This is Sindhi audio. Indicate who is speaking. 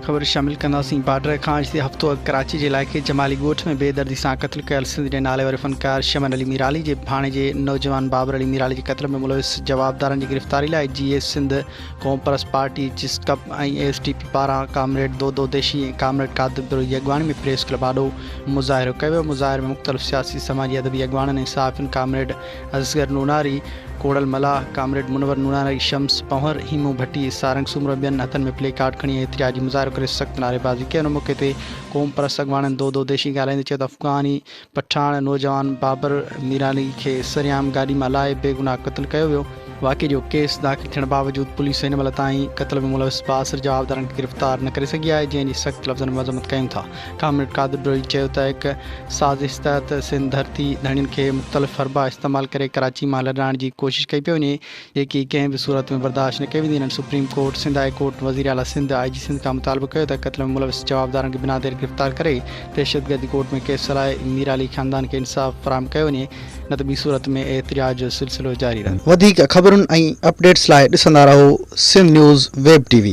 Speaker 1: خبر شامل ڪنداسين بارڊر کان جتي هفتو اڳ ڪراچي جي علائقي جمالي ڳوٺ ۾ بي دردي سان قتل ڪيل سنڌ جي نالي واري فنڪار شمن علي ميرالي جي ڀاڻيجي نوجوان بابر علي ميرالي جي قتل ۾ ملوث جوابدارن جي گرفتاري لاء جيئي سنڌ قومپرست پارٽي، جسقپ ۽ ايس ٽي پي پاران ڪامريڊ دودو ديشي ۽ ڪامريڊ قادر بروهي جي اڳواڻي ۾ پريس ڪلب آڏو مظاهرو ڪيو ويو. مظاهري ۾ مختلف سياسي، سماجي، ادبي اڳواڻن ۽ صحافين ڪامريڊ اصغر نوناري، ڪوڙل ملاح، ڪامريڊ منور نوناري، شمس پنهور، هيمون ڀٽي، سارنگ سومرو ۽ ٻين هٿن ۾ پلي ڪارڊ کڻي احتجاجي مظاهرو ڪري سخت نعريبازي ڪئي. ان موقعي تي قومپرست اڳواڻن دودو ديشي ڳالهائيندي چيو ته افغاني پٺاڻ نوجوان بابر ميراني کي سرعام گاڏي مان لاهي بيگناهه قتل ڪيو ويو. واقعي جو ڪيس داخل ٿيڻ باوجود پوليس هن مهل تائين قتل ۾ ملوث بااثر جوابدارن کي گرفتار نه ڪري سگهي آهي، جنهن جي سخت لفظن ۾ مذمت ڪيون ٿا. ڪامريڊ قادر بروهي چيو ته هڪ سازش تحت سنڌ ڌرتي ڌڻين کي مختلف حربا استعمال ڪري ڪراچي مان لڏائڻ جي ڪوشش ڪئي پئي وڃي، جيڪي ڪنهن به صورت ۾ برداشت نه ڪئي ويندي. هنن supreme court, Sindh high court, وزيراعليٰ سنڌ، آء جي سنڌ کان مطالبو ڪيو ته قتل ۾ ملوث جوابدارن کي بنا دير گرفتار ڪري دهشتگردي ڪورٽ ۾ ڪيس هلائي مير علي خاندان کي انصاف فراهم ڪيو وڃي نه ته ٻي صورت ۾ احتجاج جو سلسلو جاري رهندو.
Speaker 2: وڌيڪ خبرن ۽ اپڊيٽس لاء ڏسندا رهو Sindh news web T V.